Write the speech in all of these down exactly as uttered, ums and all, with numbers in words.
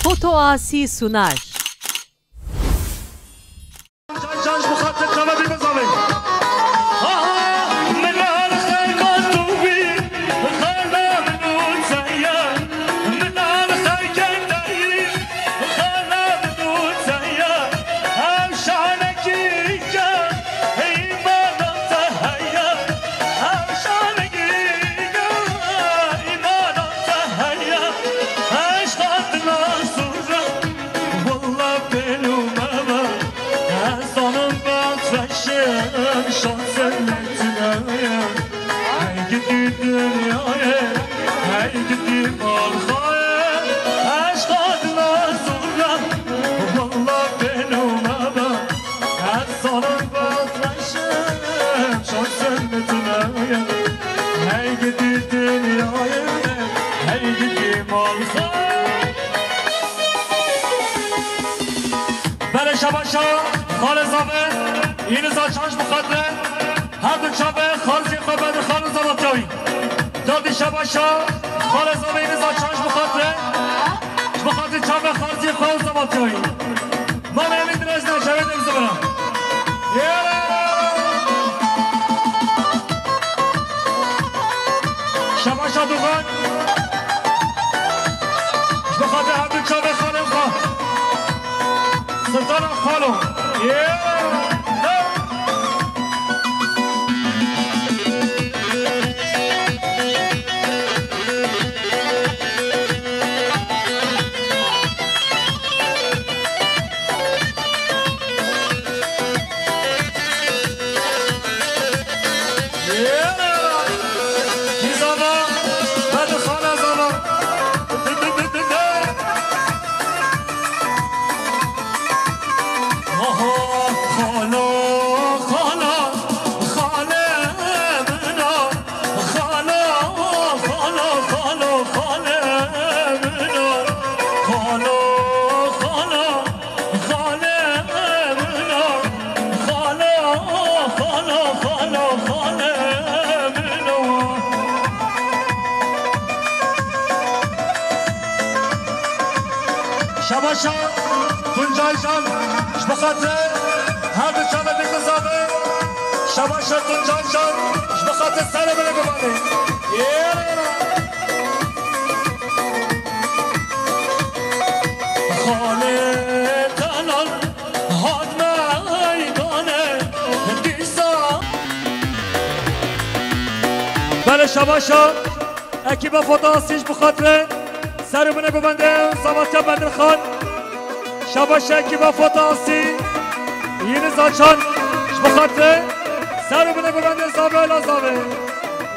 Foto Asî sunar. Belê şabaşa xalê zave, Yîniz Açan ji bo xatirê her du çavê xalzî xwe Bedirxan û Zalatya wî. Derdî şabaşa xalê zave Yîniz Açan ji bo xatirê, ji bo xatirê çavê xalzî xwe û Zalatya wî. Mamê Emîn dirêj ne, şevê de bizimira. Şabaşa Dugan. Ji bo xatir her du çavê xalên xwe. Sultana Xalo. Yeah. Xalo, xalo, xalo, xalo, xalo min o. Xalo, xalo, xalo min o. Xalo, xalo, xalo, xalo min o. Şabaşa Tuncay Can, ji bo xatirê her du çavê Bîrxizavê. Şabaşa Tuncay Can, ji bo xatirê serê min ê bibanê. Yê. Xalê Delal hat meydanê dîsa. Belê şabaşa ekîba Fotasî ji bo xatirê ser û binê guvendê Zavatya Bedirxan. Şabaşa ekîba Fotasî Yîniz Açan ji bo xatirê ser û binê guvendê Zavê la Zavê.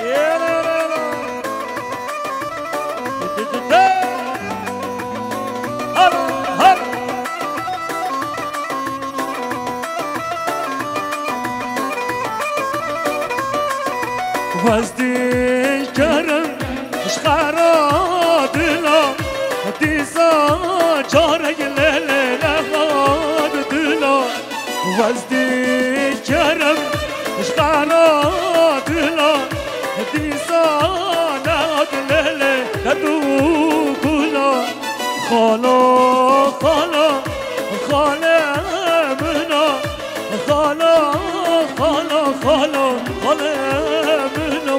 Yêla, yêla, yêla. Hala, hala. Wez dikerim ji xera dila, dîsa carek lê lê nexad dila. Wez dikerim ji xera dila, dîsa nexad lê lê derd û kula. Xala, xala, xalê min a. Xala, xala, xala, xalê min a.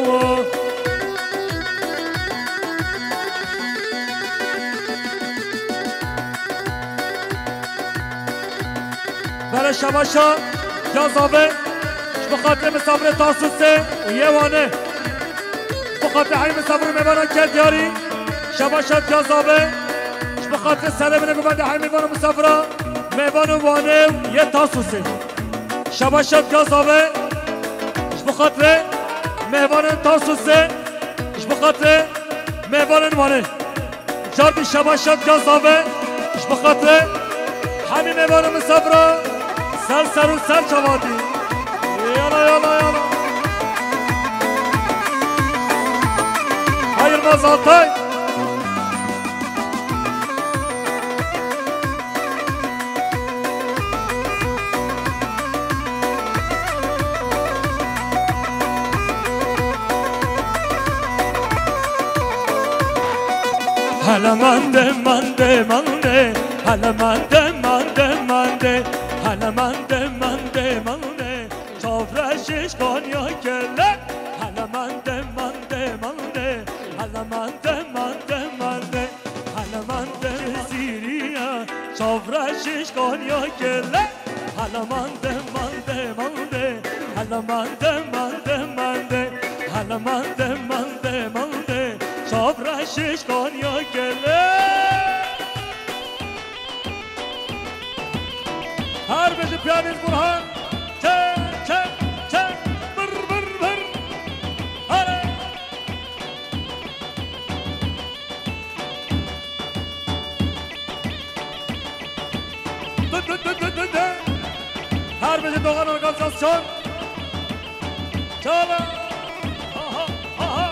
Belê şabaşa ya Zavê, ji bo xatirê misafirê Tarsusê û yê Wanê. Ji bo xatirê hemî misafir û mêvanan ket diyarî. Şabaşa ya Zavê, ji bo xatirê serê min ê guvendê hemî mêvan û misafira, mêvan û Wanê û yê Tarsusê. Şabaşa ya Zavê, ji bo xatirê mêvanên Tarsusê, ji bo xatirê mêvanên Wanê. Cardî şabaşa ya Zavê, ji bo xatirê hemî mêvan û misafira ser ser û ser çavatî. Yala, yala, yala. Hayır Mazaltay. Hele Mande, mande, mande, hele mande, mande, mande, hele mande, mande, mande. Sofra şiş Konya kele, hele mande, mande, mande, hele mande, mande, mande, hele mande. Siriya, sofra şiş Konya kele. Hele mande, mande, mande. Hele mande, mande, mande. Hele mande, mande, mande. Sofra şiş Konya kele. Her bijî piyanîst Burhan. Çek, çek, çek. Bır, bır, bır. Hadi. Dü, dü, dü, dü, dü, dü. Her bijî Doğan Organizasyon. Çala. Aha, aha.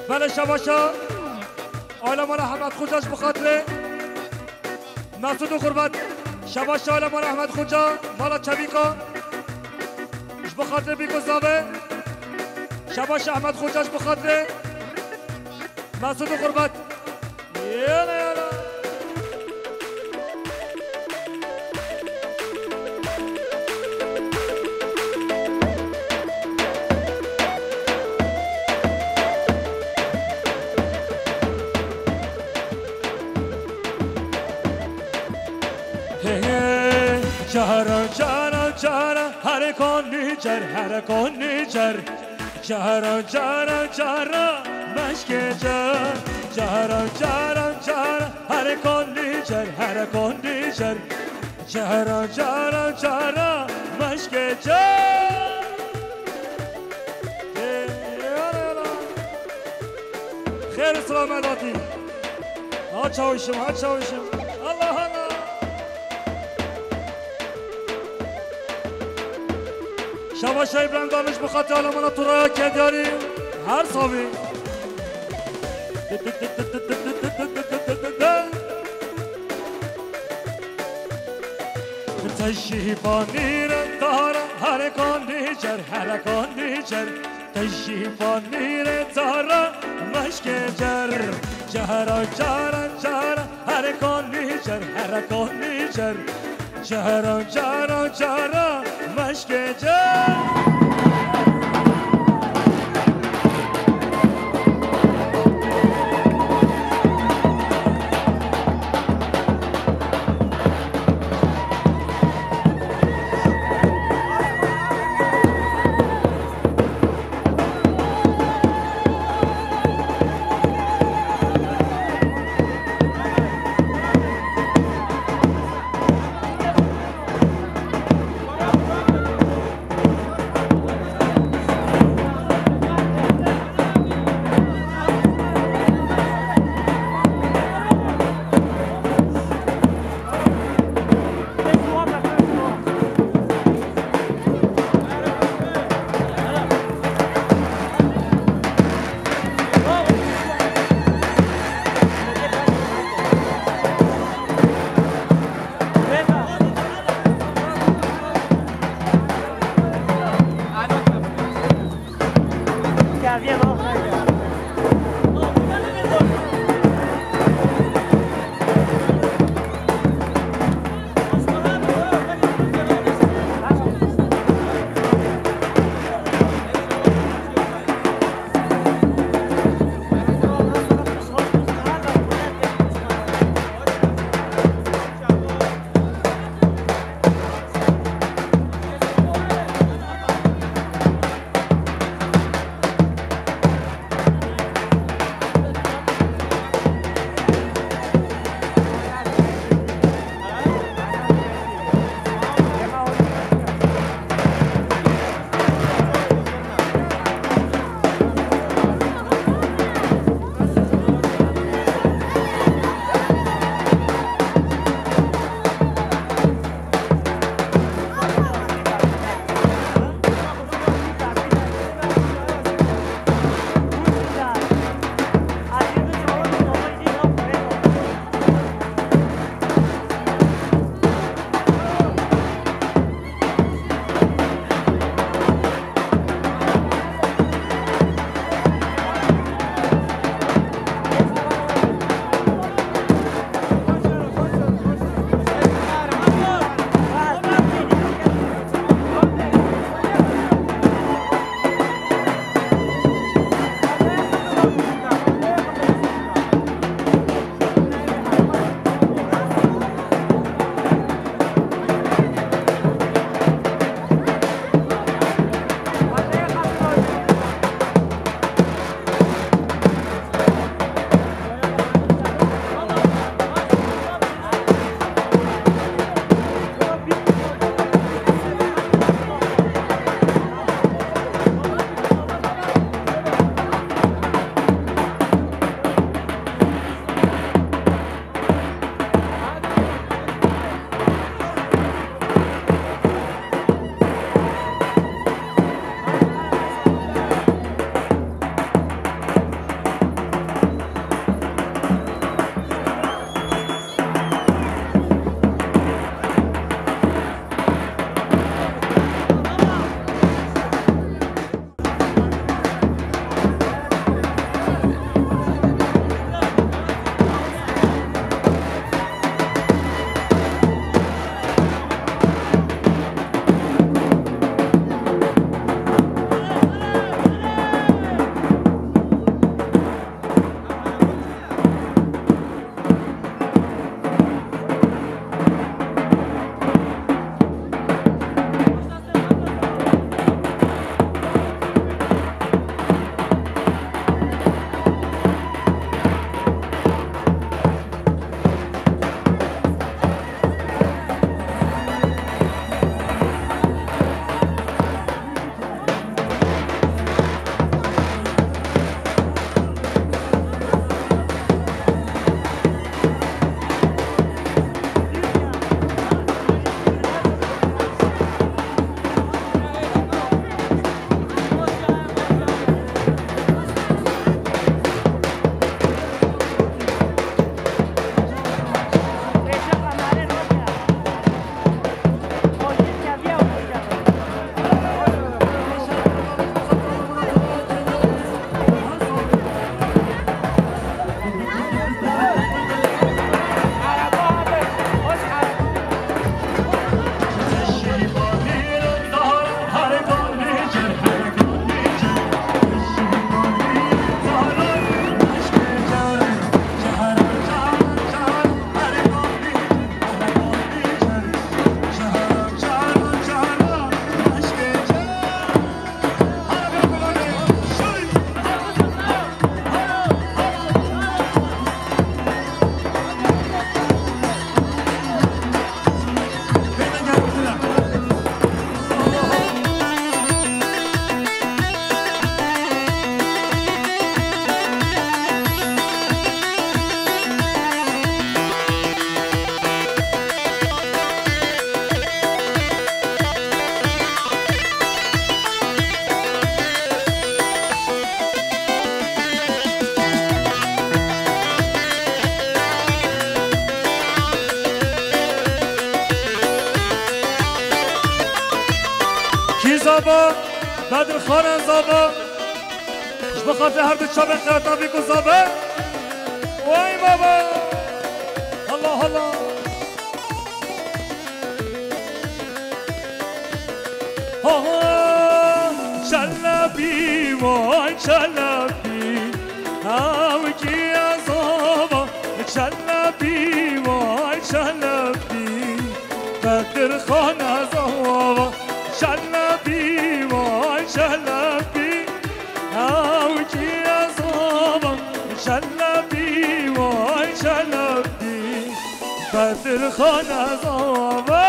Belê şebaşa. Aile mala Ehmed Xoca ji bo xatirê. Mesûd û Xurbet. Şebaşa aile mala Ehmed Xoca, mala Çevîka. Ji bo xatirê Bîko Zave. Şebaşa Ehmed Xoca ji bo xatirê Mesûd û Xurbet. Yala, yala. He, he, cara, cara, cara, here konî cer, here konî cer. Cara, cara, cara, meşkê cer. Cara, cara, cara, here konî cer, here konî cer. Cara, cara, cara, meşkê cer. Ê, yala, yala. Xêr û selamet hatî. Ha çawişim, ha çawişim. Allah Allah. Şebaşa Îbrahîm Daniş bi xatirê alemana Turaya Kedyarî her savî. Te jî panîre dara, here konî cer, here konî cer. Te jî panîre dara, meşkê cer. Cara, cara, cara, here konî cer, here konî cer. Cara, cara, cara, meşkê cer. Zava, Bedirxan e zava. Ji bo xatirê her du çavên xirata Bîk û Zave. Way baba. Allah Allah. Ha ha, Çelebî, vay Çelebî. Ew kî ye zava, Çelebî, vay Çelebî. Bedirxan e zava, Çelebî, vay Çelebî. Ew kî ye zava, Çelebî, vay Çelebî. Bedirxan e zava.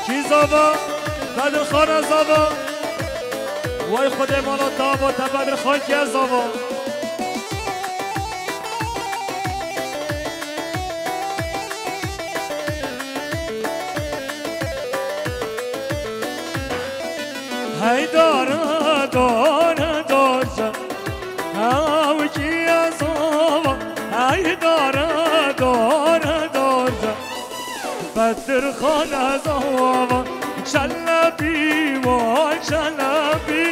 Kî zava? Bedirxan e zava. Way Xwedê mala te ava, te Bedirxan kî ye zava. Hey dare, dare, dare. Ew kî ye zava, hey dare, dare, dare. Bedirxan e zava, Çelebî, vay Çelebî.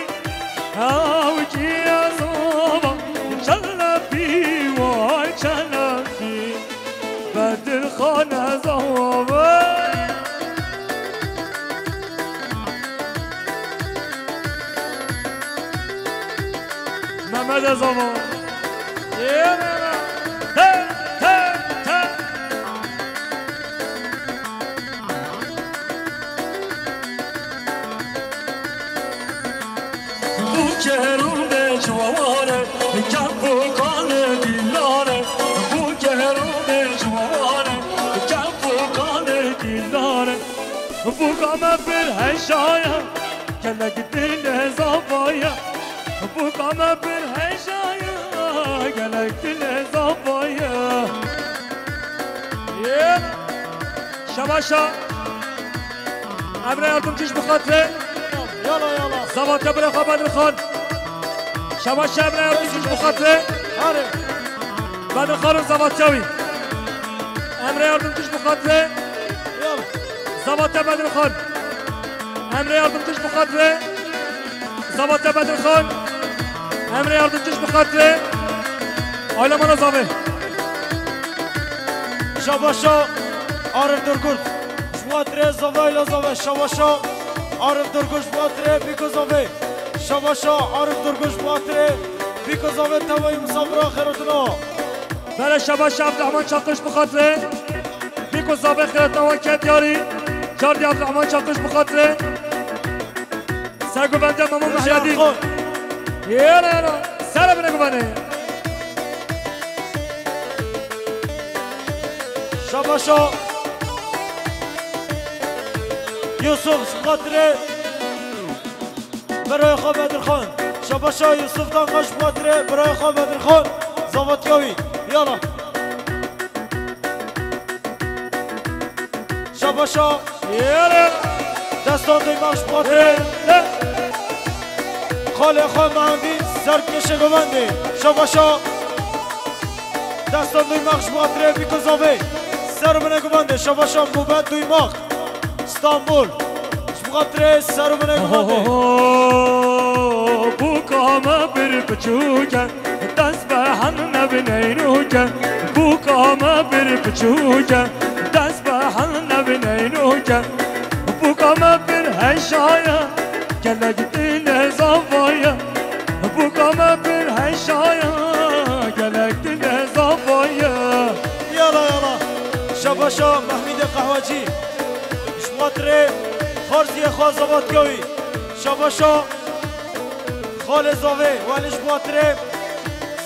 Ew kî ye zava, Çelebî, vay Çelebî. Bedirxan e zava. Mehmet e zava. Ê Mehmet. Te, te, te. Bû kero bê ciwane, kef û kanê dîlane. Bû kero bê ciwane, kef û kanê dîlane. Bûka me pir heşaye, gelek dilê zavaye. Bûka me pir heşaye, gelek dilê zavaye. Yê. Şebaşa. Emre yardımcı ji bi xatirê. Yala, yala. Zavate bire xwe Bedirxan. Şebaşa Emre yardımcı ji bi xatirê. Hare. Bedirxan û zavate wî. Emre yardımcı ji bi xatirê. Yala. Zavate Bedirxan. Emre yardımcı ji bi xatirê. Zavate Bedirxan. Emre yardımcı ji bi xatirê. Aile mala zavê. Şabaşa Arif Durgut. Ji bo xatirê zavê, aile zavê. Şabaşa Arif Durgut ji bo xatirê Bîk û zavê. Şabaşa Arif Durgut ji bo xatirê Bîk û zavê, tevayî misafira xêrotina. Bere şabaşa Abdurrahman Çakır ji bo xatirê Bîk û zavê, xêrotina wan ket yarî. Cardî Abdurrahman Çakır ji bo xatirê. Sergovende Memo Mehyedîn. Yere yere. Sere bine guvene. Şabaşa Yusuf ji bo xatirê birayê xwe Bedirxan. Şabaşa Yusuf Dangaş ji bo xatirê birayê xwe Bedirxan. Zavatiya wî. Yala. Şabaşa. Yere. Destan Duymak ji bo xatirê. Yere. Xalê xwe Mehemdîn ser kêşe govendê. Şabaşa. Destan Duymak ji bo xatirê Bîk û zavê. Ser bine govendê. Şabaşa Mubet Duymak. Stenbol. Ji bo xatirê ser bine govendê. Bûka me pir piçûk e. Dest bi hel nebineynoke, bûka me pir piçûk e, dest bi hel nebineynoke. Bûka me pir heşaye, gelek dilê zavaye. Bûka me pir heşaye, gelek dilê zavaye. Yala yala, şabaşa Mehmîdê Qehwecî. Ji bo xatirê xarziyê xwe Zavat Kewî. Şabaşa Xalê Zavê, welî ji bo xatirê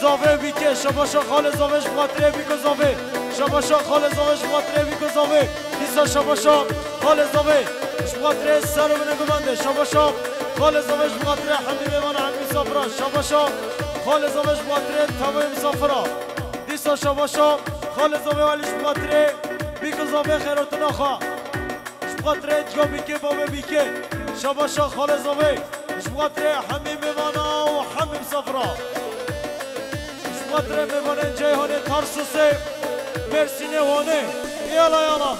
Zavê û Bîkê, şabaşa Xalê Zavê ji bo xatirê Bîk û Zavê, şabaşa Xalê Zavê ji bo xatirê Bîk û Zavê, dîsa şabaşa Xalê Zavê ji bo xatirê ser û binê guvendê, şabaşa Xalê Zavê ji bo xatirê hemî mêvana hemî misafira, şabaşa Xalê Zavê ji bo xatirê tevayî misafira, dîsa şabaşa Xalê Zavê welî ji bo xatirê Bîk û Zavê xêrotina xwe. Ji bo xatirê Ciga Bîkê, Bavê Bîkê, şabaşa Xalê Zavê. Ji bo xatirê hemî mêvana û hemî misafira. Ji bo xatirê mêvanên Ceyhanê, Tarsusê, Mêrsînê, Wanê. Yala, yala.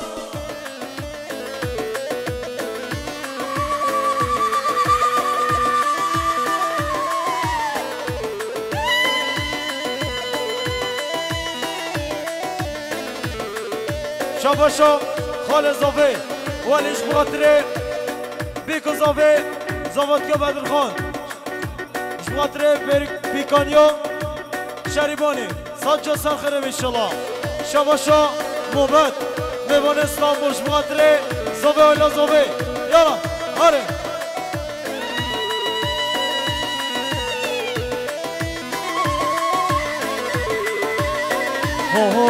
Şabaşa xalê zavê, welî ji xatirê bîko zavê, zavatke Bedirxan. Ji xatirê bêrik bîkaniya Şerîbanê. Sed car ser xêr be înşallah. Şabaşa Mobet, mêvanê Stenbol ji xatirê zavê ayla zavê. Yala, harê. Ho, ho,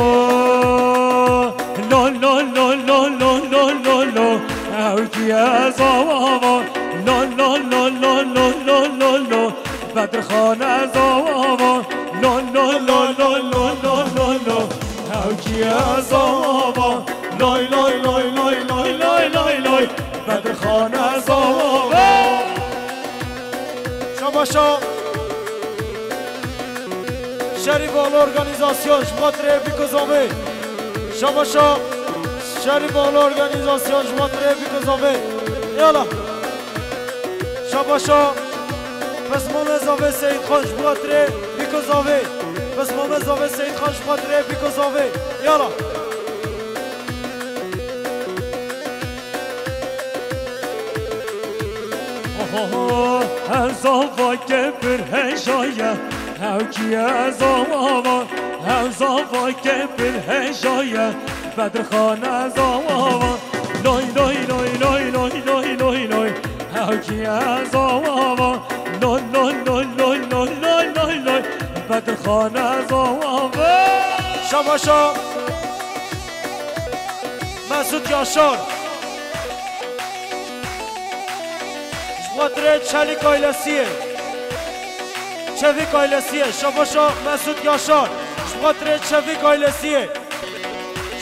lo, lo, lo, lo, lo, lo, lo, lo. Ew kî ye zavava? Lo, lo, lo, lo, lo, lo, lo, lo. Bedirxan e zavava? Lo, lo, lo, lo, lo, lo, lo, lo. Ew kî ye zavava? Lay, lay, lay, lay, lay, lay, lay, lay. Bedirxan e zavava? Şabaşa. Şerî Bağlı Organizasyon, ji xatirê bîko zavê. Şabaşa. Şerî Bağlı Organizasyon, ji xatirê bîko zavê. Yala. Şabaşa. Pismamê zavê Seyîd Xan, ji xatirê bîko zavê. Pismamê zavê Seyîd Xan, ji xatirê bîko zavê. Yala. Oho, ew zavake pir heja ye, ew kî ye zavava, ew zavake pir heja ye, Bedirxan e zavava. Loy, loy, loy, ew kî ye zavava. Loy, loy, loy, Bedirxan e zavava. Şabaşa. Mesut Yaşar. Ji xatirê Çelik ailesiyê. Çevik ailesiyê. Şabaşa Mesut Yaşar. Ji xatirê Çevik ailesiyê.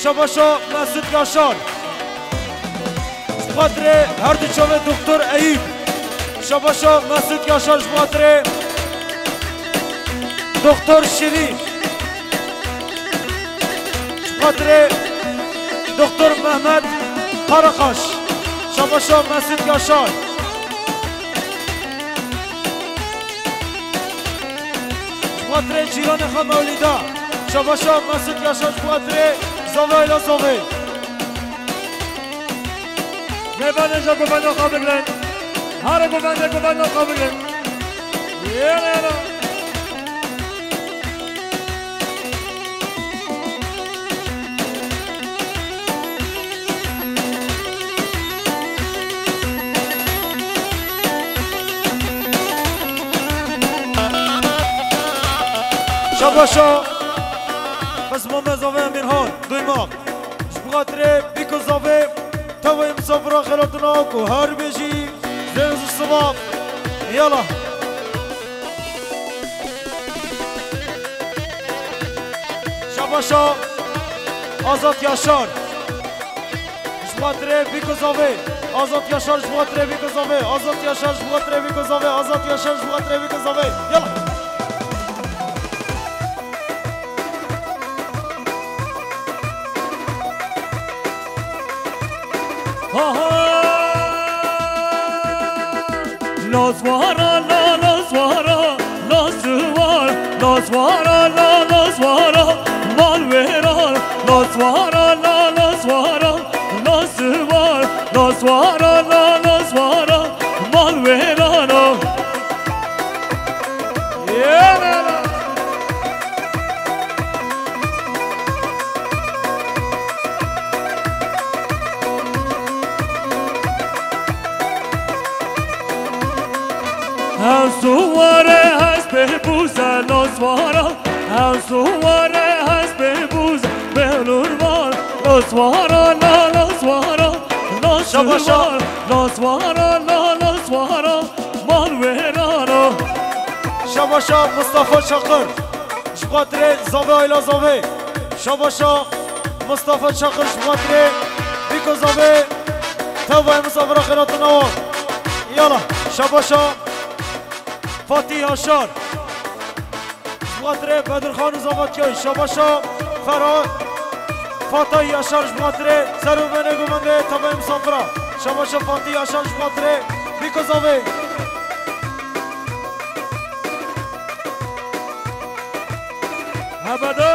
Şabaşa Mesut Yaşar. Ji xatirê her du çavê Doktor Eyüp. Şabaşa Mesut Yaşar ji xatirê Doktor Şirîn. Ji xatirê Doktor Mehmet Karakaş. Şabaşa Mesut Yaşar. Ji xatirê cîranê xwe Mewlîda. Şabaşa Mesut Yaşar ji xatirê zavê ayla zavê. Mêvanê ji govenda xwe bigrin. Her govendê govenda xwe bigrin. Yêre yêre. Şabaşa. Pismamê zavê Emîrhan, Duymak. Ji xatirê bîko zavê, tevayê misafira xêlatina ku her bêjî zêr û silav. Yala. Şabaşa Azat Yaşar. Ji xatirê bîko zavê. Azat Yaşar ji xatirê bîko zavê. Azat Yaşar ji xatirê bîko zavê. Azat Yaşar ji xatirê bîko zavê. Yala. Ha, ha. Lazwara, la, lazwara, lazwar, lazwara, la, lazwara, malwêran, lazwara, la, lazwara, lazwar, lazwara, la, lazwara, malwêrana. Yêrana. Ew suwarê hespê bûze lazwara, ew suwarê hespê bûze bêlûrvan lazwara, la lazwara, lazwara, lazwara, la lazwara, malwêrana. Şabaşa Mustafa Çakır. Ji xatirê zavê ayla zavê. Şabaşa Mustafa Çakır ji xatirê bîko zavê. Tevayê misafira xêratina wan. Yala. Şabaşa Fatih Yaşar. Ji xatirê Bedirxan û Zavatiyayî. Şabaşa Fera Fatay Yaşar ji xatirê ser û venê gumendê tevayê misafira. Şabaşa Fatih Yaşar ji xatirê bîko zavê. Hebede.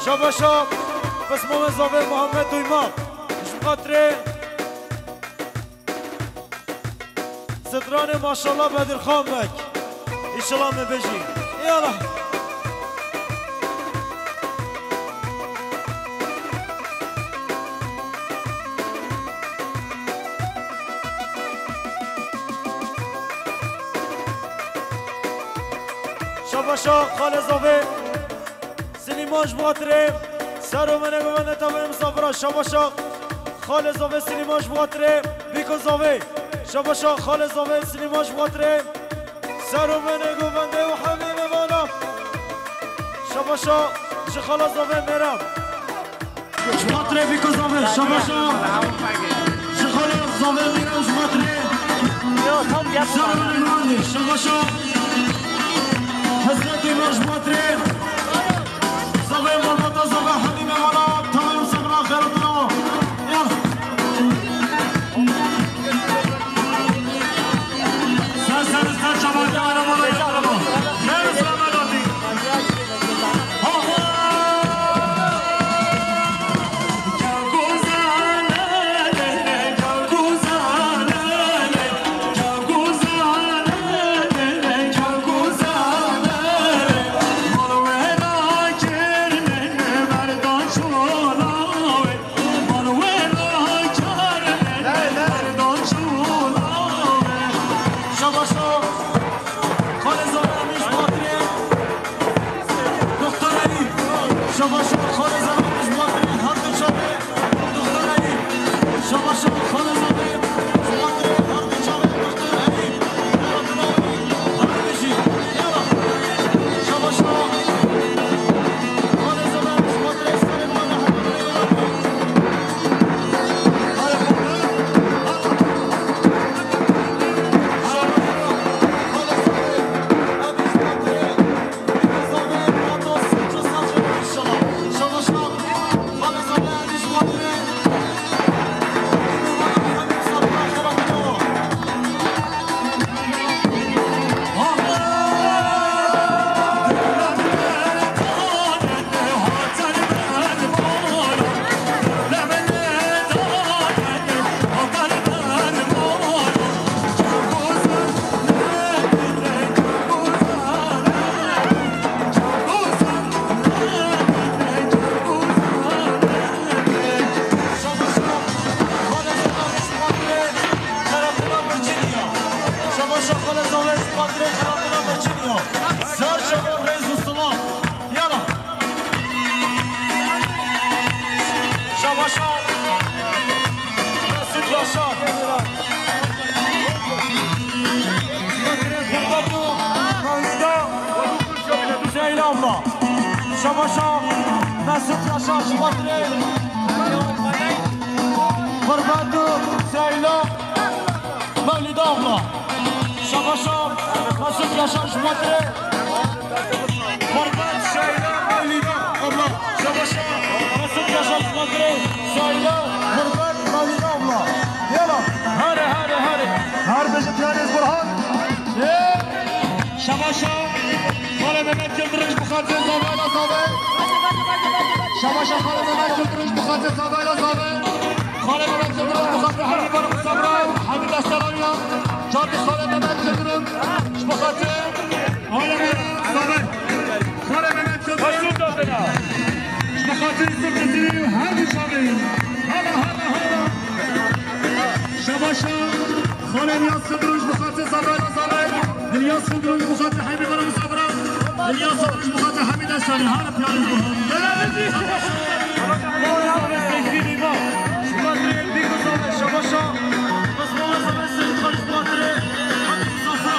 Şabaşa Pismamê zavê Muhammed Duymak. Ji xatirê Stranê maşallah Bedirxan Bek. Înşallah me bêjî. Yala. Şabaşa xalê zavê. Silîman ji bo xatirê. Ser û venê govende tevê misafira. Şabaşa xalê zavê Silîman ji bo xatirê. Bîko zavê. Şabaşa xalê zavê Silîman ji bo xatirê. Ser û venê govende û hemî mêvana. Şabaşa ji xala zavê Mêrem. Ji bo xatirê Bîko zavê. Şabaşa ji xala zavê Mêrem ji bo xatirê. Ser û venê govende. Şabaşa. Hezretî me ji bo xatirê. Zavê malbata, zavê hemî mêvana, tevê misafira xêr hatine. Yala. Ser, ser, ser, çavan, çavan, çavan, çavan. Ver selamet hatî. Ha, ha. Şabaşo, xalê zavê Emîn ji bo xatirê Doktor Eyüp. Şabaşo, xalê zavê Emîn ji bo xatirê her du çavê Doktor Eyüp. Şabaşo, xalê zavê Emîn ji bo xatirê her du çavê Doktor Eyüp. Her bijî. Yala. Şabaşo. Şabaşa xalê zavê ji xatirê xelatîna Birçînî ya. Ser şeva rêz û silav. Yala. Şabaşa. Mesut Yaşar. Gurbeto. Zeyla abla. Şabaşa. Mesut Yaşar ji xatirê. Gurbeto. Zeyla. Mewlîda abla. Şabaşa Mesut Yaşar ji xatirê. Qurban Şehîda Mewlîda abla. Şabaşa Mesut Yaşar ji xatirê. Şehîda Qurban Mewlîda abla. Yala. Hare, hare, hare. Her bijî piyanê Burhan. Şabaşa Xalê Mehmet Yildirim ji bo xatirê zavê la zavê. Şabaşa Xalê Mehmet Yildirim ji bo xatirê zavê la zavê. Xalê Mehmet Yildirim ji bo xatirê Hemî Bar Musabra, Hemî Destanoya. Cardi Xalê Mehmet Yildirim ji bo xatirê Xalê Mehmet Yildirim. Ji bo xatirê Yusuf Cizîrî û her du çavê. Hela, hela, hela. Şabaşa. Xalê Niyaz Sindrû ji bo xatirê zavê la zavê. Niyaz Sindrû ji bo xatirê Hemî Bar Musabra. Niyaz Sindrû ji bo xatirê Hemî Destanî. Hale piyanê ji bo. Şabaşa. Xalê zavê Seyfî Mîmar. Ji bo xatirê Bîk û zavê. Şabaşa. Xalê zavê Seyfî Mîmar ji bo xatirê Hemî Musafira.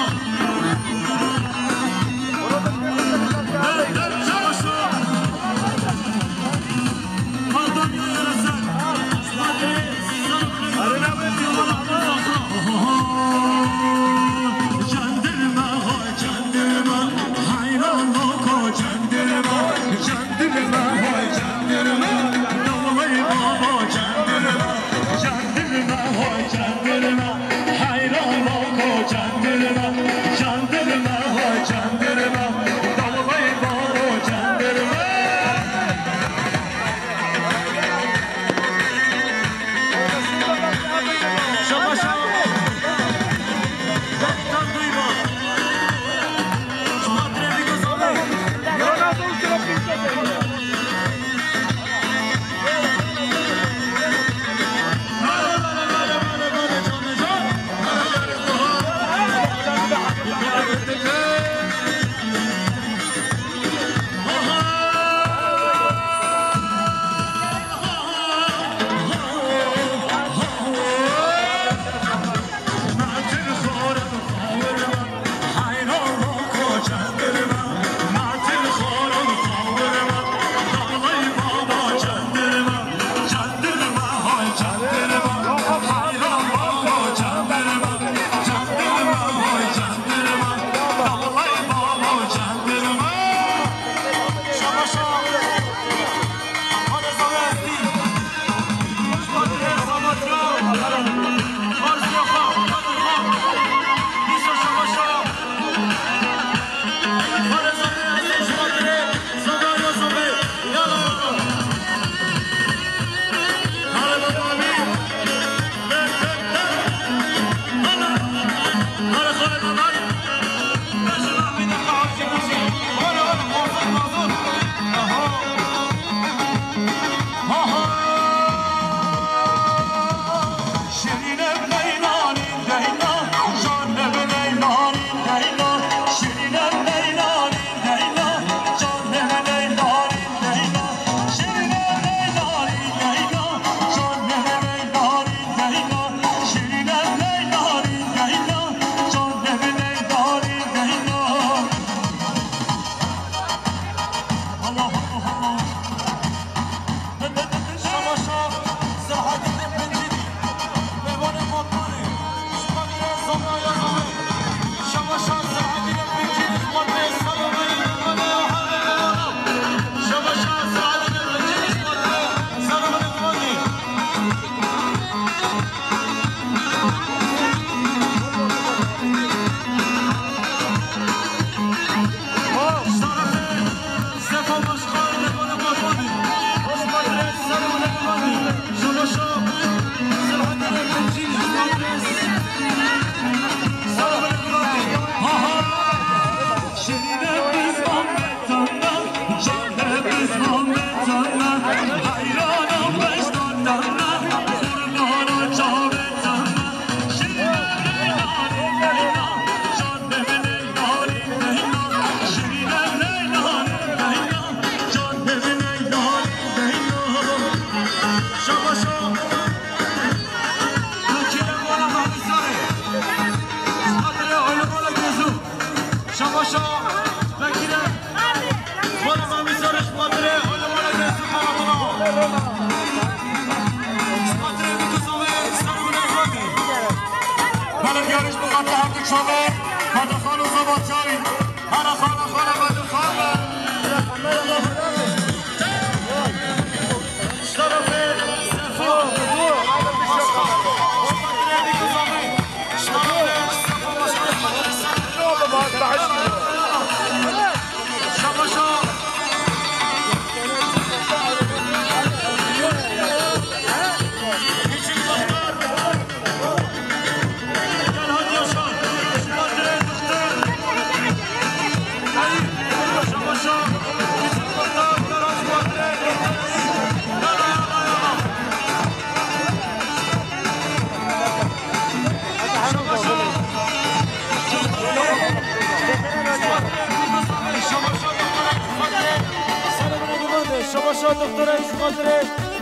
Şabaşa doktora ji xatirê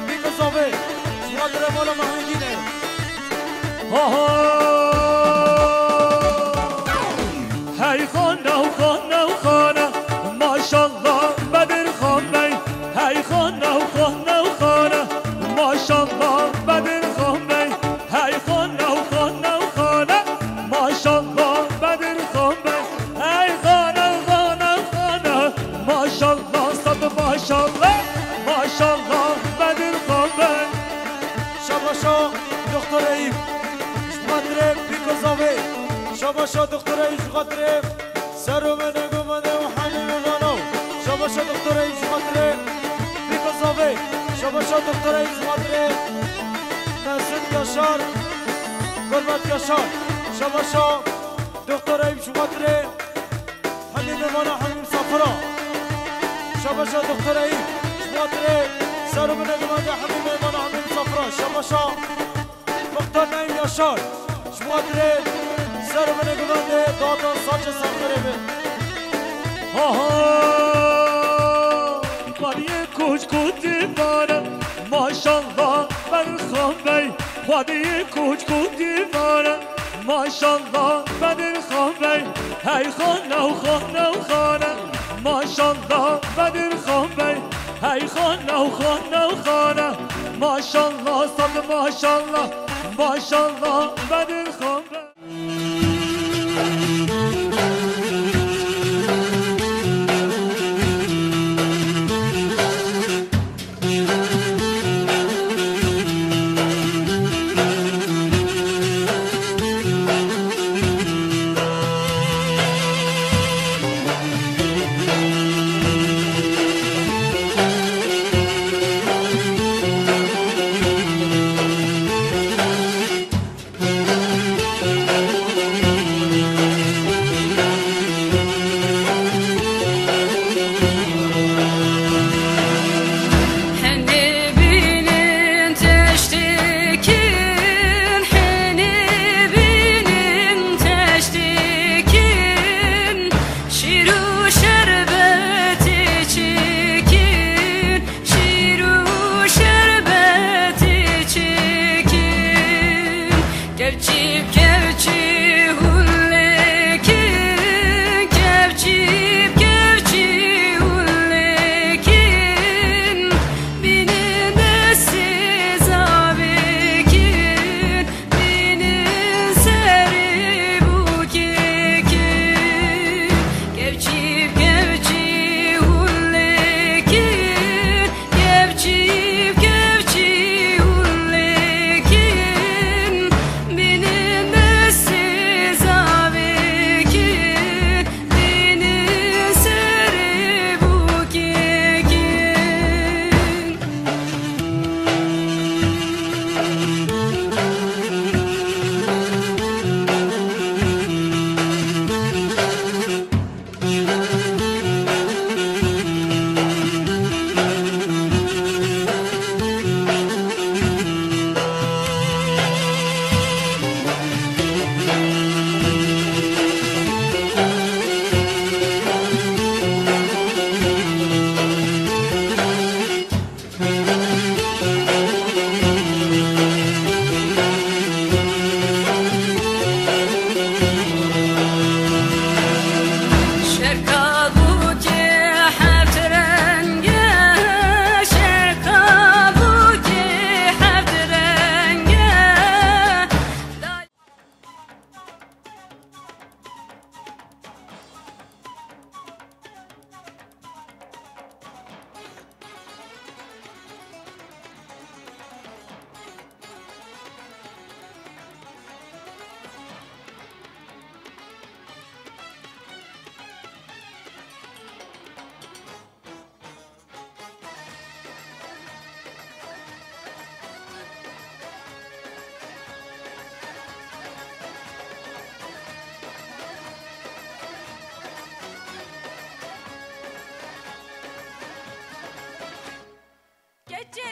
Bîkizovê, ji xatirê mala Mehmedînê. Ha ha! Hey xane û xane û xane, maşallah Bedir Xan Bey. Hey xane û xane û xane, maşallah Bedir Xan Bey. Hey xane û xane û xane, maşallah Bedir Xan Bey. Hey xane û xane û xane, maşallah sed maşallah, maşallah Bedir Xan Bey. Şabaşa doktor Eyüp, ji xatirê Bîkizovê. Şabaşa doktor Eyüp, ji xatirê Sero Mene Gumene û Hemî Mevano. Şabaşa doktor Eyüp, ji xatirê Bîkizovê. Şabaşa doktor Eyüp, ji xatirê Mesut Yaşar, Gurbet Yaşar. Şabaşa doktor Eyüp, ji xatirê Hemî Mevana Hemî Misafira. Şabaşa doktor Eyüp, ji xatirê Sero Mene Gumene Hemî Mevana Hemî Misafira. Şabaşa Muxtar Naim Yaşar, ji xatirê ser û binê guvendê datan saçê serxirê bin. Ha ha! Xwediyê koçk û dîvane, maşallah Bedir Xan Bey. Xwediyê koçk û dîvane, maşallah Bedir Xan Bey. Hey xane û xane û xane, maşallah Bedir Xan Bey. Hey xane û xane û xane, maşallah sed maşallah, maşallah Bedir Xan Bey.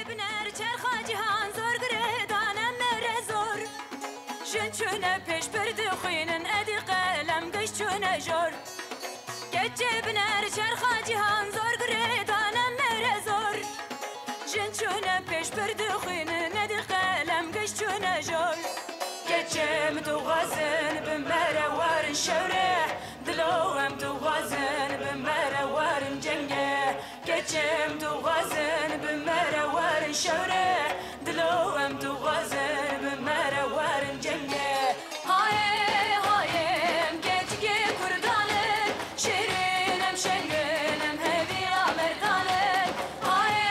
Biner çerxa cîhan zor girêdane me re zor. Jin çûne pêş pir dixwînin, edî qelem giş çûne jor. Keçê biner çerxa cîhan zor girêdane me re zor. Jin çûne pêş pir dixwînin, edî qelem giş çûne jor. Keçê min dixwazin bi me re werin şewre. Dilo em dixwazin bi me re werin cenge. Keçê min dixwazin bi me re werin şewre. Dilo em dixwazin bi me re werin cenge. Hayê, hayê, em keçikê Kurdan in, şêrîn em şeng in, em hêvî ya merdan in. Hayê,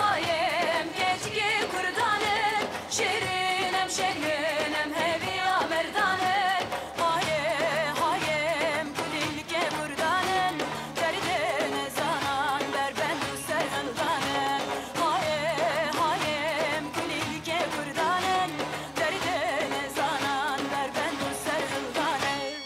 hayê, em keçikê Kurdan in, şêrîn em şeng in, em hêvî ya merdan in. Hayê, hayê, em kulîlkê Kurdan in, derdê nezanan berbend û serhildan in. Hayê, hayê, em kulîlkê Kurdan in, derdê nezanan berbend û serhildan in.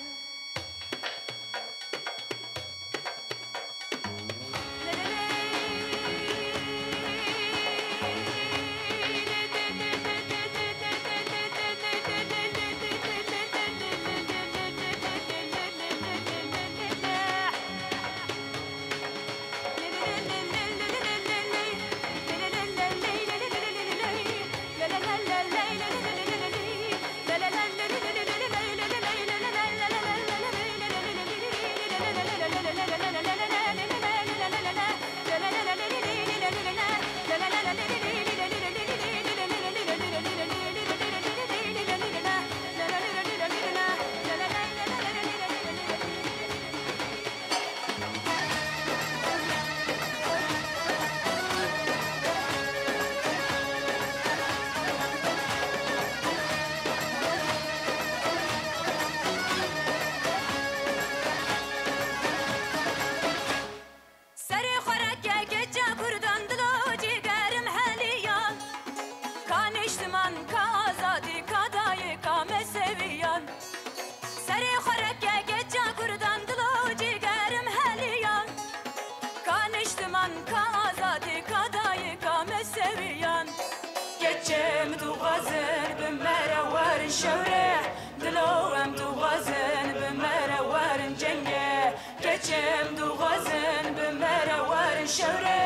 Serê xwe reke keça Kurdan, dilo cîgerim heliyan. Ka niştiman, ka azadî, ka dayika me sewiyan. Serê xwe reke keça Kurdan, dilo cîgerim heliyan. Ka niştiman, ka azadî, ka dayika me sewiyan. Keçê min dixwazin bi me re werin şewre. Dilo em dixwazin bi me re werin cenge. Keçê em dixwazin bi me re werin şewre.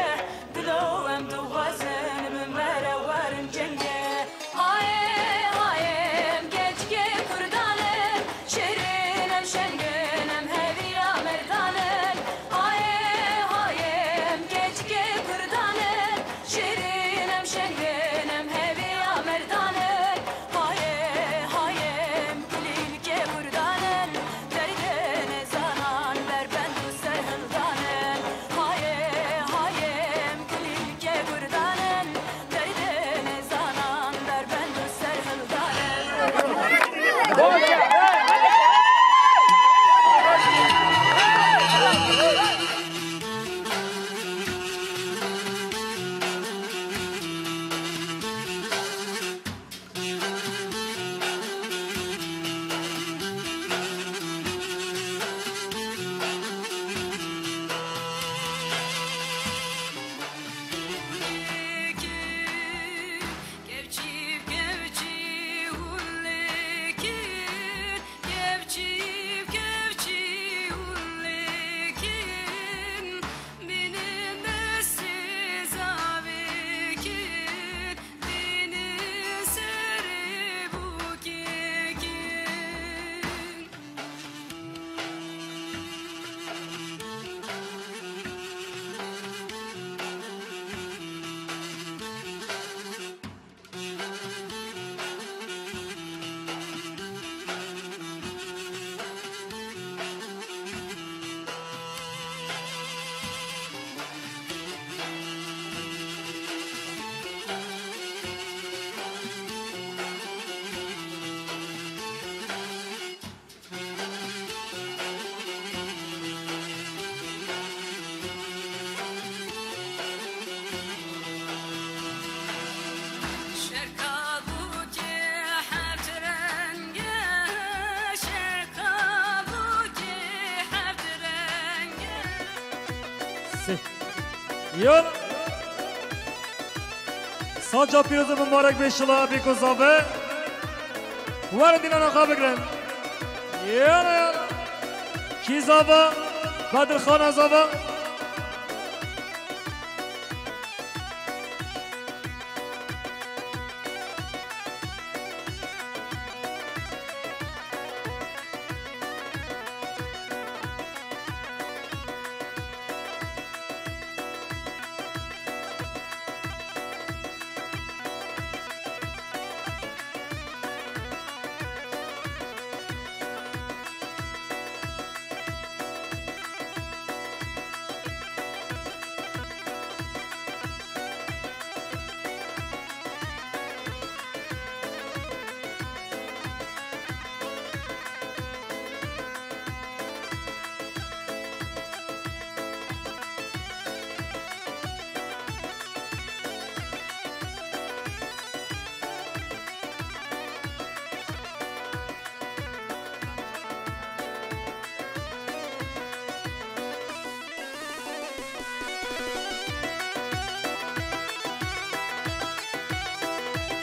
Dilo em dixwazin bi me re werin cenge. Hayê, hayê, em keçikê Kurdan in, şêrîn em şeng in, em hêvî ya merdan in. Hayê, hayê, em keçikê Kurdan in, şêrîn em şeng in, em hêvî ya merdan in. Hayê, hayê, em kulîlkê Kurdan in, derdê nezanan berbend û serhildan in. Hayê, hayê, em kulîlkê Kurdan in, derdê nezanan berbend û serhildan in. Yola. Saca pîroz û mibarek be, şila bîko zave. Werin dînana xwe bigirin. Yana yana. Kî zava? Bedirxana zava.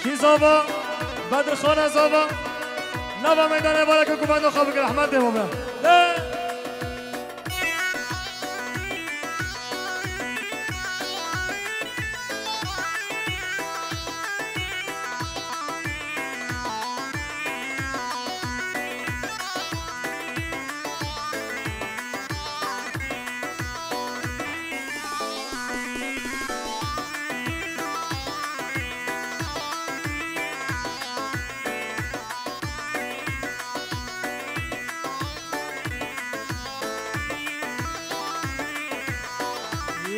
Kî zava? Bedirxana zava. Nava meydanê bareke ku bendo xwe bike, rehmet dê baba. Hey!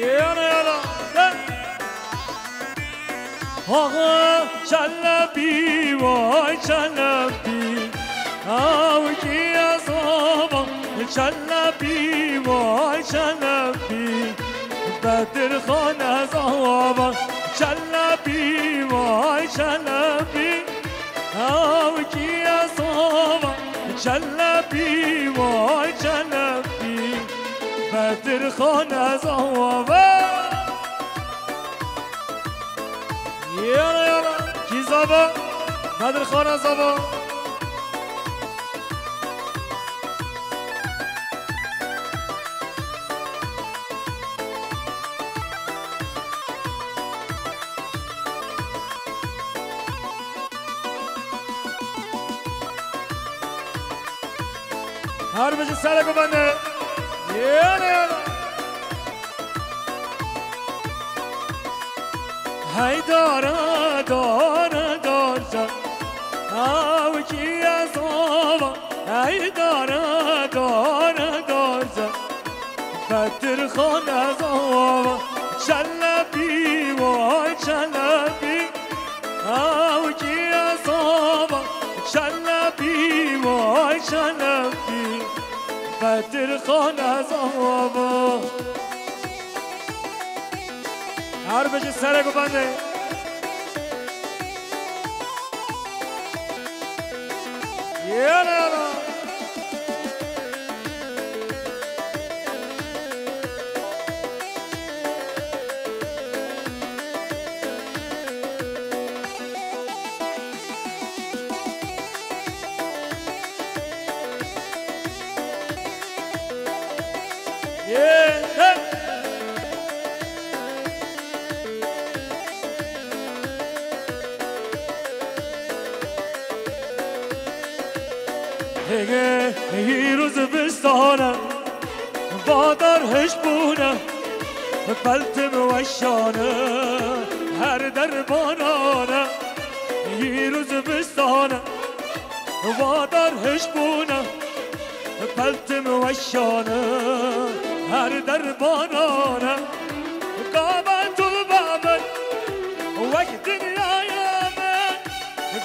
Yana yana. Axa Çelebî, vay Çelebî, ew kî ez ava, Çelebî, vay Çelebî, Bedirxan ez ava, Çelebî, vay Çelebî, ew kî ez ava, Çelebî, vay Çelebî, Bedirxan ez ava. Yana yana. Kî zava? Bedirxana zava. Her bijî serek û bende. Yana yana. Hey dare dare dare, ew kî ez ava, hey dare dare dare, Bedirxan ez ava, Çelebî, vay Çelebî, ew kî ez ava, Çelebî, vay Çelebî, Bedirxan ez ava. Her bijî serek û bendê. Yana yana. Hege îro zivistan e, vadar hişbûn e, peltim weşan e, her der baran e. Îro zivistan e, vadar hişbûn e, peltim weşan e, her der baran e. Gava tu ba min, wek dinyaya min,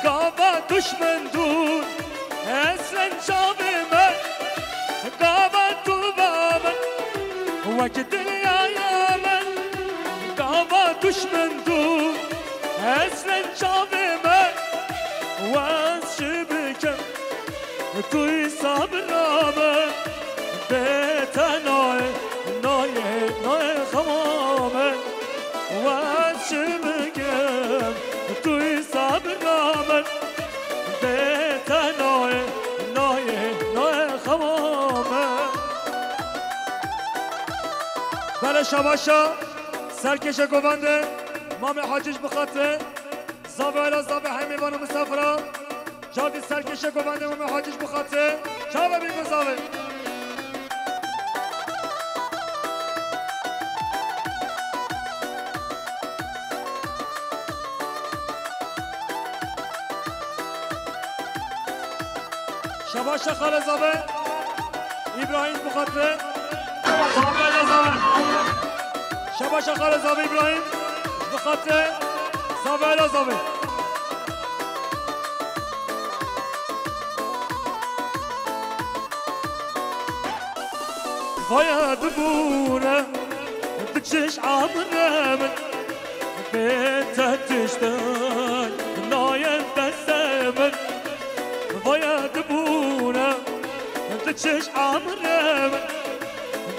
gava duşmin dûr, eslen çavê min. Gava tu ba min, wek dinyaya min, gava duşmin dûr, eslen çavê min. Wez çi bikim, tu sabra min, bê te nayê, nayê, nayê xema min. Wez çi bikim, Şabaşa, serkêşe govende, Mamê Hacî ji bixatirê, zavê Ela, zavê hemê van û misafira, cardî serkêşe govende, Mamê Hacî ji bixatirê, çawa bî ku zavê. Şabaşa xale zave. Îbrahîm ji bo xatirê. Zave Ela zave. Şabaşa xale zave Îbrahîm. Ji bo xatirê zave Ela zave. Vaya dibûne, diçiş amire min. Bê te tiştin nayên destê min. Vaya dibûne, diçiş amire min.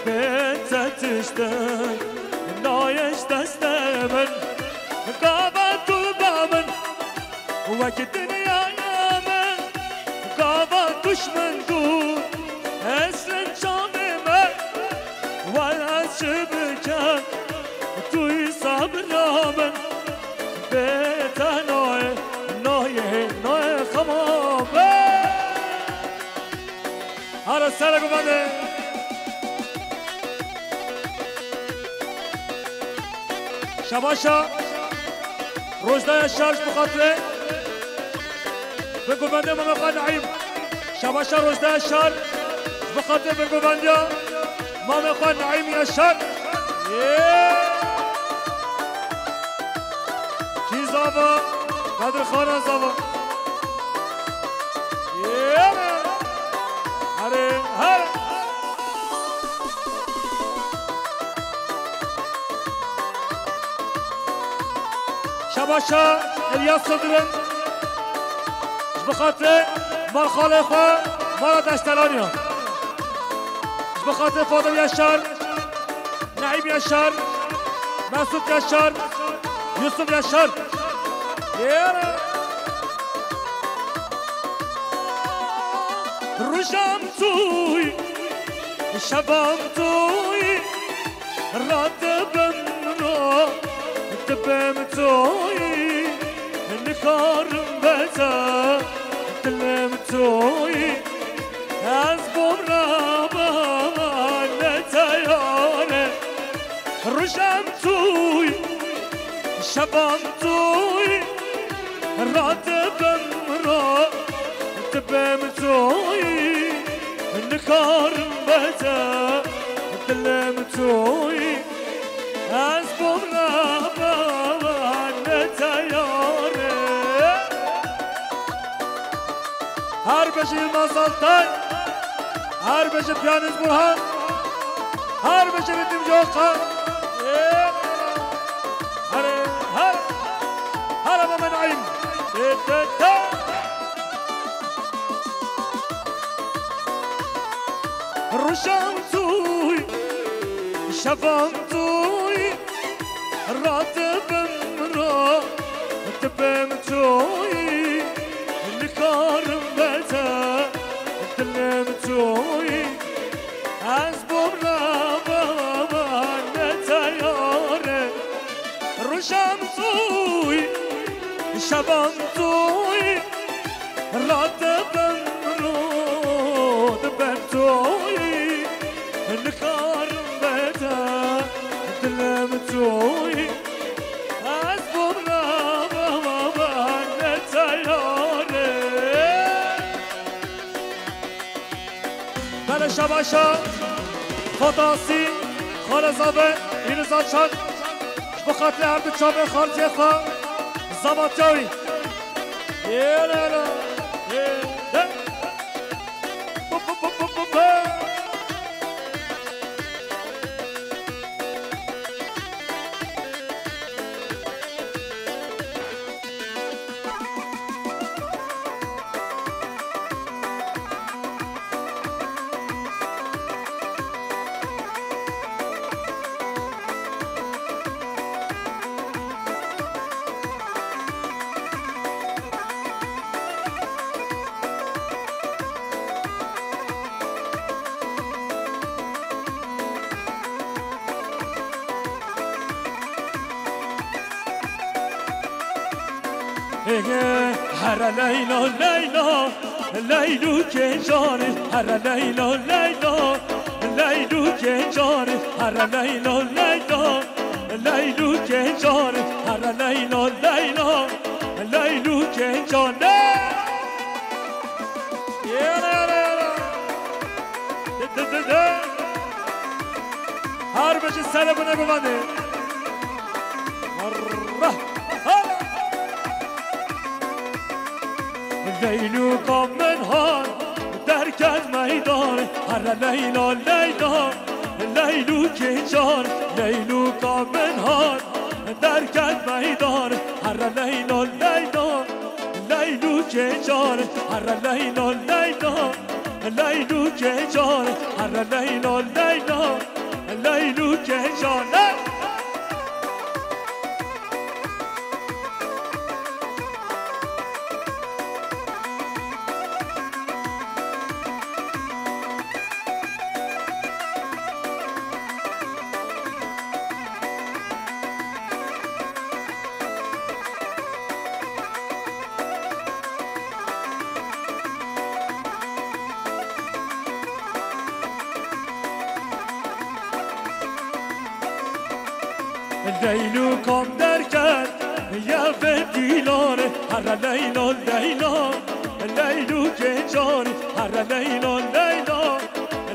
Bê te tiştin nayên destê min. Gava tu ba min, wek dinyaya min. Gava tu ji min dûr, ez li çavê me. Wele ez çi bikim, tu yî sabira min. Bê te nayê, nayê, nayê xema be. Here sere guvende. Şabaşa Rojda Yaşar ji bo xatirê. Bi guvende Mamê xwe Naîm. Şabaşa Rojda Yaşar. Ji bo xatirê binguvendiya Mamê xwe Naîm Yaşar. Yê! Kî zava? Kadirxana zava. Yê! Herê, herê! Şabaşa Elyas Yildirim. Ji bo xatirê malxalê xwe, mala Deştelaniya. Ji bo xatirê Fadil Yaşar, Neîm Yaşar, Mesûd Yaşar, Yusuf Yaşar. Yêre. Rojam tûy, şevam tûy, radibim ro, dibim tûy, nikarim bete, dilim tûy, ez bom re bane teyare. Rojam tûy, şevam tûy, radibim ro, dibim tûy, nikarim bete, dilim tûy, ez bom re bane teyare. Her bijî Yilmaz Altay, her bijî piyanîst Burhan, her bijî ritmcî Okan. Here, here, here Mame Naîm. Te, te, te. Rojam tûy, şevam tûy, radibim ro, dibim tûy, nikarim bete, dilim tûy, ez bom re bane teyare. Rojam tûy, şevam tûy, radibim ro, dibim tûy, nikarim bete, dilim tûy, ez bom re bane teyare. Bele şabaşa Fatasî, Xalezade, Îliza Çak, ji bo xatirê her du çavên xaltiyê xwe, Zavatya wî. Yê le le, yê de. Bu, bu, bu, bu, bu, bu. Ege, here Leyla, Leyla, Leylûkê carê, here Leyla, Leyla, Leylûkê carê, here Leyla, Leyla, Leylûkê carê, here Leyla, Leyla, Leylûkê carê. Yere, yere, yere. Di, di, di, di. Her bijî serê bine bivane. Arrah. Ha. Leylûka min hat derket meydanê, here Leyla, Leyla, Leylûkê car, Leylûka min hat derket meydanê, here Leyla, Leyla, Leylûkê car, here Leyla, Leyla, Leylûkê car, here Leyla, Leyla, Leylûkê car. Leylûka min derket yevê dîlanê, here Leyla, Leyla, Leylûkê carê, here Leyla, Leyla,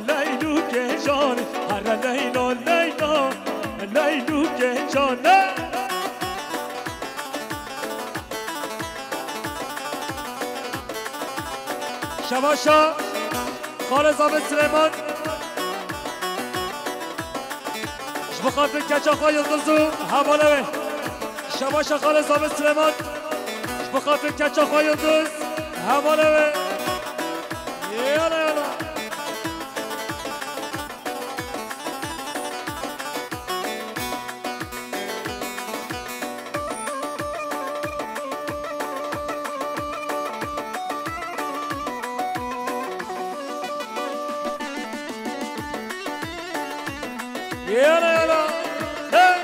Leylûkê carê, here Leyla, Leyla, Leylûkê carê. Şebaşa Xalê Zavê Silêman. Ji bo xatir keça xwe Yildiz û hevalê wê. Şebaşa Xalê Zavê Silêman. Ji bo xatir keça xwe Yildiz, hevalê wê. Yala, yala. Yala, yala. Hey!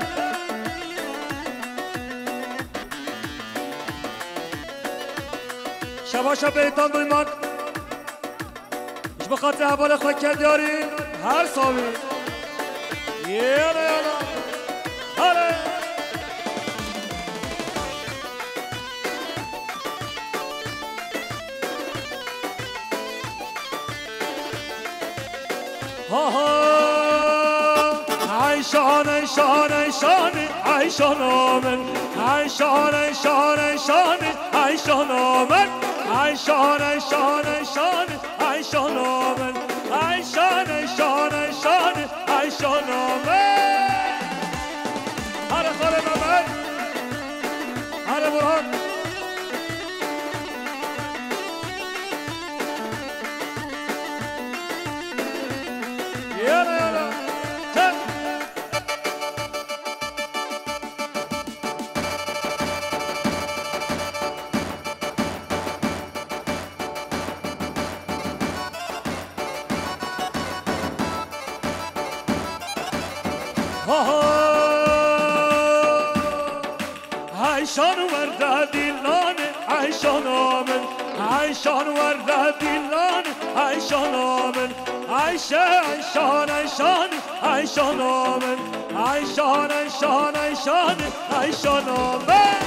Şebaşa Beytan Duymak. Ji bo xatirê hevalê xwe Kedyarî her savî. Yala, yala. Hale. Ha ha. Eyşan, eyşan, eyşan, eyşana min. Eyşan, eyşan, eyşan, eyşana min. Eyşan, eyşan, eyşan, eyşana min. Eyşan, eyşan, eyşan, eyşana min. Hare xalê Mehmet. Hare Burhan. Yala, yala. Çek. Ha ha. Eyşan werde dîlanê, eyşana min. Eyşan werde dîlanê, eyşana min. Eyşe, eyşan, eyşan, eyşana min. Eyşan, eyşan, eyşan, eyşana min.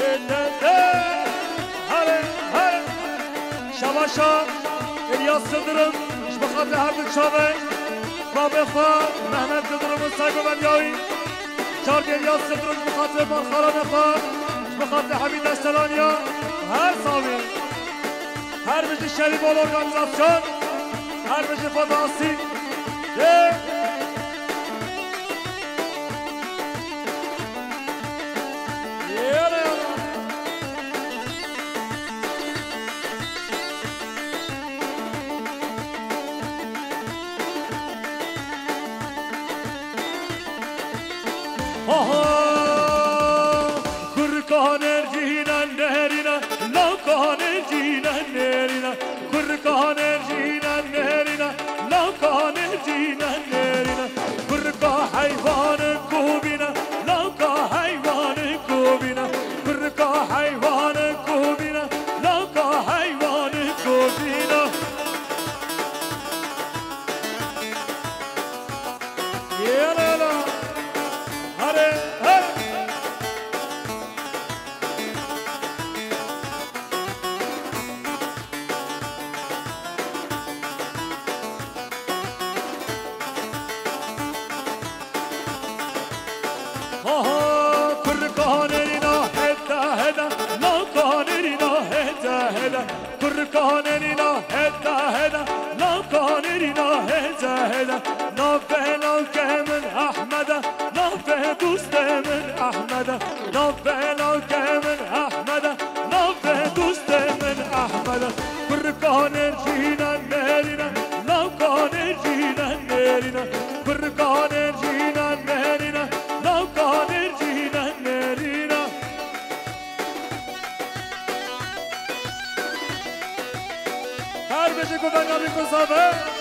Ê, te, te. Hare, hare. Şebaşa İlyas Yıldırım, ji bo xatirê her du çavê babê xwe Mehmet Yıldırım û Sego Medyawî. Çar Gêl ya Sifir ji bo xatirê barxaranê xwe, ji bo xatirê Hemî Destelaniya, her savî. Her bijî Şerîf Bol Organizasyon, her bijî Fedasî. Ê! Ê, ê, ê. Aha! Kurkan ercîne nerîne, lakan ercîne nerîne, kurkan ercîne nerîne, lakan ercîne nerîne. Ehmede, navê lawkê min Ehmede, navê dostê min Ehmede. Kurkanê cînan nerîne, lawkanê cînan nerîne. Kurkanê cînan nerîne, lawkanê cînan nerîne. Her bêje ku venga min ku save.